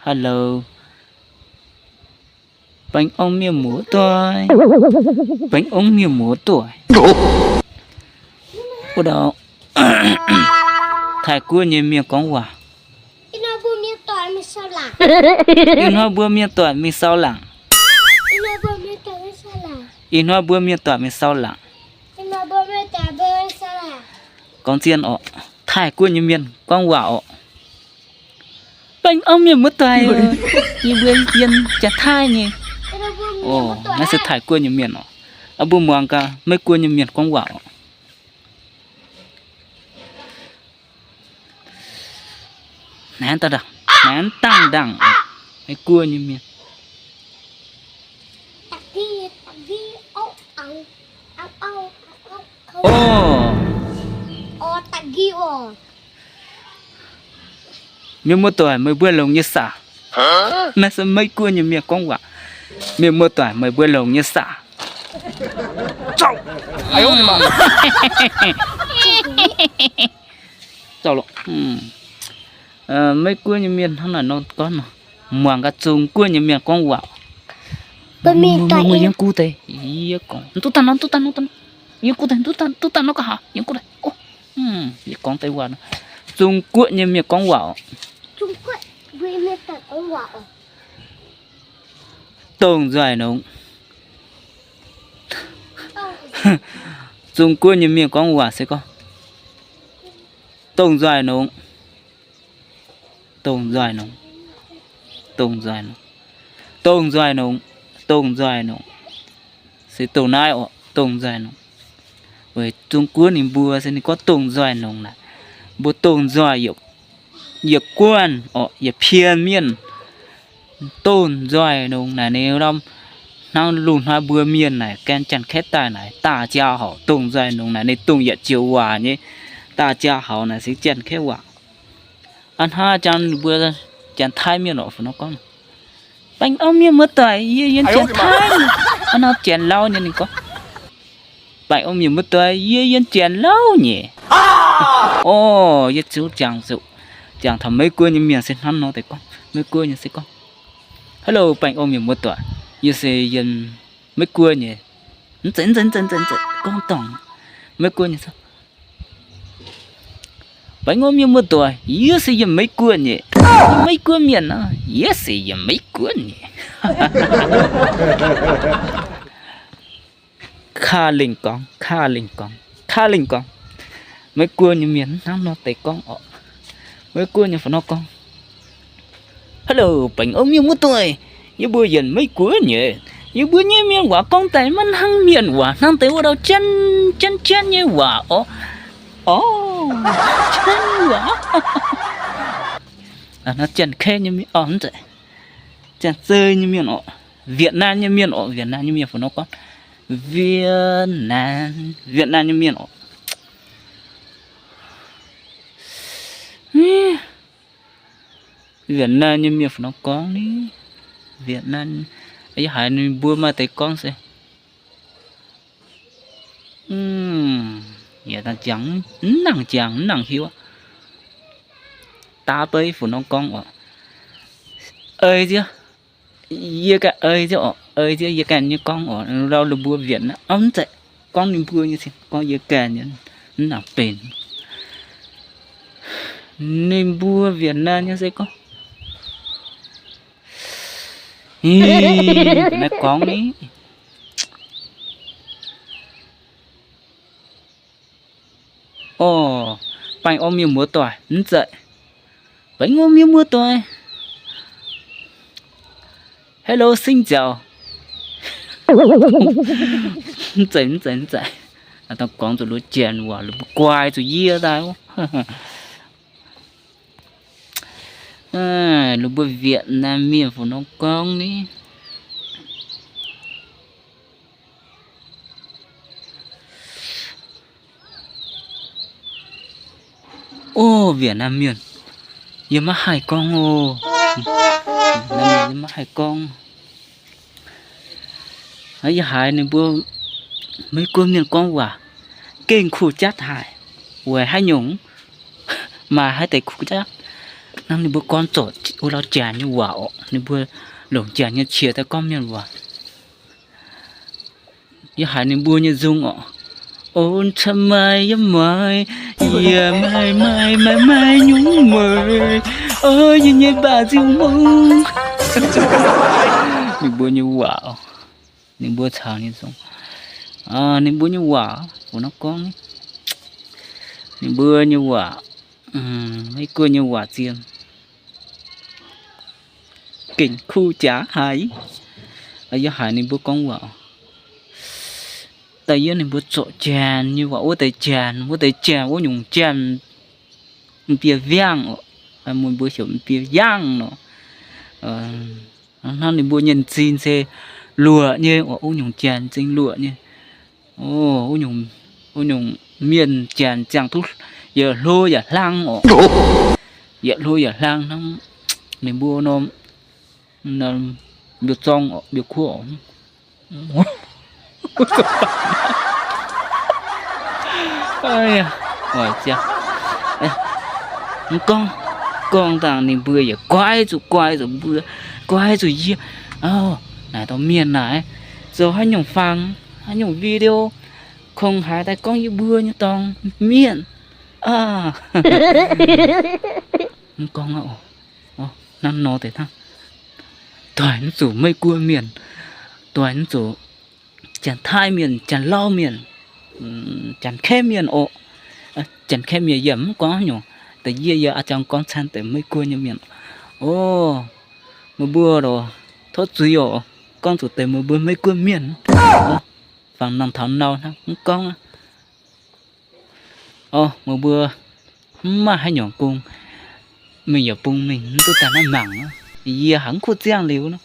Hello. Baengh orn mienh muoz-doic. Baengh orn mienh muoz-doic. Wuov dauh Taiv-Guoqv nyei mienh gorngv waac. Ih hnoi mbuo mienh doic mingh sau laangc. Ih hnoi mbuo mienh doic mingh sau laangc. Gorngv zien orqc, Taiv-Guoqv nyei mienh gorngv waac orqc. Baengh orn mienh muoz-doic, yie mbuo yiem Janx-Taiv nyei. Naaiv se Taiv-Guoqv nyei mienh orqc. Mbuo muangx gaax Meiv-Guoqv nyei mienh gorngv waac orqc. Naaiv dangh, naaiv dangh dangh, Meiv-Guoqv nyei mienh. Orv, mienh muoz-doic, meih mbuo longx nyei saah? Naaiv se Meiv-Guoqv nyei mienh gorngv waac. Mienh muoz-doic, meih mbuo longx nyei saah? Meiv-Guoqv nyei mienh hnangv naaic nor gorngv nor, muangx gaax Zong-Guoqv nyei mienh gorngv waac. Yiem guv deix, yie gorngv, duqv daaih nor, duqv daaih nor, yiem guv deix, duqv daaih nor ga'haav, yiem guv deix. Yie gorngv deix waac nor, Zong-Guoqv nyei mienh gorngv waac oc. Dongh nzoih nongx. Zong-Guoqv nyei mienh gorngv waac se gorngv, dongh nzoih nongx, dongh nzoih nongx, dongh nzoih nongx, dongh nzoih nongx, dongh nzoih nongx. Se dongh naaiv oc, dongh nzoih nongx. Weic Zong-Guoqv ninh mbuo se ninh gorngv dongh nzoih nongx naaic. Mbuo dongh nzoih yietc guanh orqc, yietc pien mienh. Dongh nzoih nongx naaic ninh norm hnangv lungh hnoi mbuo mienh naaic gaeng Janx-Kaeqv daaih naaic, 大家好, dongh nzoih nongx naaic ninh dongh yietc joux waac nyei, 大家好 naaic se Janx-Kaeqv waac. A'hnangv jangx ninh mbuo Janx-Taiv mienh orqc, fu nor gorngv, baengh orn mienh muoz-doic, yie yiem Janx-Taiv. A'hnangv Janx-Lauv nyei ninh gorngv, baengh orn mienh muoz-doic, yie yiem Janx-Lauv nyei. Orv, yie ziouc jangx, jangx taux Meiv-Guoqv nyei mienh se hnangv nor deix gorngv. Meiv-Guoqv nyei se gorngv, hello, baengh orn mienh muoz-doic, yie se yiem Meiv-Guoqv nyei. Mv zeiz, mv zeiz, mv zeiz, mv zeiz, gorngv dorngc Meiv-Guoqv nyei. Baengh orn mienh muoz-doic, yie se yiem Meiv-Guoqv nyei. Yiem Meiv-Guoqv mienh nor, yie se yiem Meiv-Guoqv nyei. Kaav lengh gorngv, kaav lengh gorngv, kaav lengh gorngv. Meiv-Guoqv nyei mienh hnangv nor deix gorngv orqc. Meiv-Guoqv nyei fu nor gorngv, hello, baengh orn mienh muoz-doic, yie mbuo yiem Meiv-Guoqv nyei. Yie mbuo nyei mienh waac gorngv daaih maiv hnangv mienh waac, hnangv deix wuov dauh Janx, Janx, Janx nyei waac orqc. Orv, Janx waac. Janx-Kaeqv nyei mienh, orv, mv zeiz, Janx-Zei nyei mienh orqc, Vietnam nyei mienh orqc, Vietnam nyei mienh fu nor gorngv, Vietnam, Vietnam nyei mienh orqc. Vietnam nyei mienh fu nor gorngv ni, Vietnam, yie haiz ninh mbuo maaih deix gorngv se, yie dangh jangx, mv nangc jangx, mv nangc hiuv. Daav beiv fu nor gorngv orqc. Ei nziev, yie ganh ei nziev orqc, ei nziev yie ganh nyei gorngv orqc, lauh ninh mbuo Vietnam, mv zeiz gorngv ninh mbuo nyei, gorngv yie ganh nyei, mv nangc benx. Ninh mbuo Vietnam nyei se gorngv, naaiv gorngv ni. Orv, baengh orn mienh muoz-doic, mv zeiz. Baengh orn mienh muoz-doic. Hello, xin chào. Mv zeiz, mv zeiz, mv zeiz. Dangh gorngv zuqc luov janx waac, ninh mbuo guai zuqc yie daaih. Ninh mbuo Vietnam mienh fu nor gorngv ni. Orv, Vietnam mienh, yie maiv haih gorngv oc. Yie maiv haih gorngv. Yie haiz ninh mbuo Meiv-Guoqv mienh gorngv waac gengh kuh jatv haic. Weic haaix nyungc? Maaih haaix deix kuh jatv? Hnangv ninh mbuo gorngv zorc wuov lauh janx nyei waac orqc. Ninh mbuo longc janx nyei qiex daaih gorngv mienh waac. Yie haiz ninh mbuo nyei nzung orqc, ov, caa maaiz yiem maaiz, yie maaiz maaiz maaiz maaiz nyungc meih, o, yie nyei baac ziu mungv. Ninh mbuo nyei waac, ninh mbuo caux ninh nzung, ninh mbuo nyei waac, mbuo nor gorngv, ninh mbuo nyei waac, Meiv Guoqv nyei waac zien, gengh kuv jaax haic. Yie haiz ninh mbuo gorngv waac, da'yietv ninh mbuo zorc janx nyei waac, wuov deix janx, wuov deix janx, wuov nyungc janx, m'biei viangh oc. Mbuo heuc m'biei viangh nor. Hnangv ninh mbuo nyei m'zing se luoqc nyei, wuov nyungc janx m'zing luoqc nyei. Wuov nyungc mienh janx ziangh duqv yietc hlo yietc hlang oc. Yietc hlo yietc hlang hnangv ninh mbuo norm mbiouh zorng, mbiouh kuov. Mv gorngv, gorngv dangh ninh mbuo yaac guai zuqc, guai zuqc mbuo, guai zuqc yie. Naaic dauh mienh naaic zoux haaix nyungc fangx, haaix nyungc video kungx haiz daaih gorngv yie mbuo nyei dorngx mienh. Mv gorngv aqv. Hnangv nor deix hnangv, doix mv zuqc Meiv Guoqv mienh, doix mv zuqc Janx-Taiv mienh, Janx-Lauv mienh, Janx-Kaeqv mienh oc. Janx-Kaeqv mienh yie mv gorngv haaix nyungc, deix yie, yie a'jangx gorngv caan deix Meiv Guoqv nyei mienh. O, meih mbuo oc, tov zuiz oc, gorngv zuqc deix meih mbuo Meiv Guoqv mienh. Fangx norm taux nau hnangv mv gorngv aqv. O, meih mbuo mv maaih haaix nyungc gong, mingh yaac bung mingh, mv duqv daaih naaiv mangc. Yie haiz mv kuv ziangh liuz nor.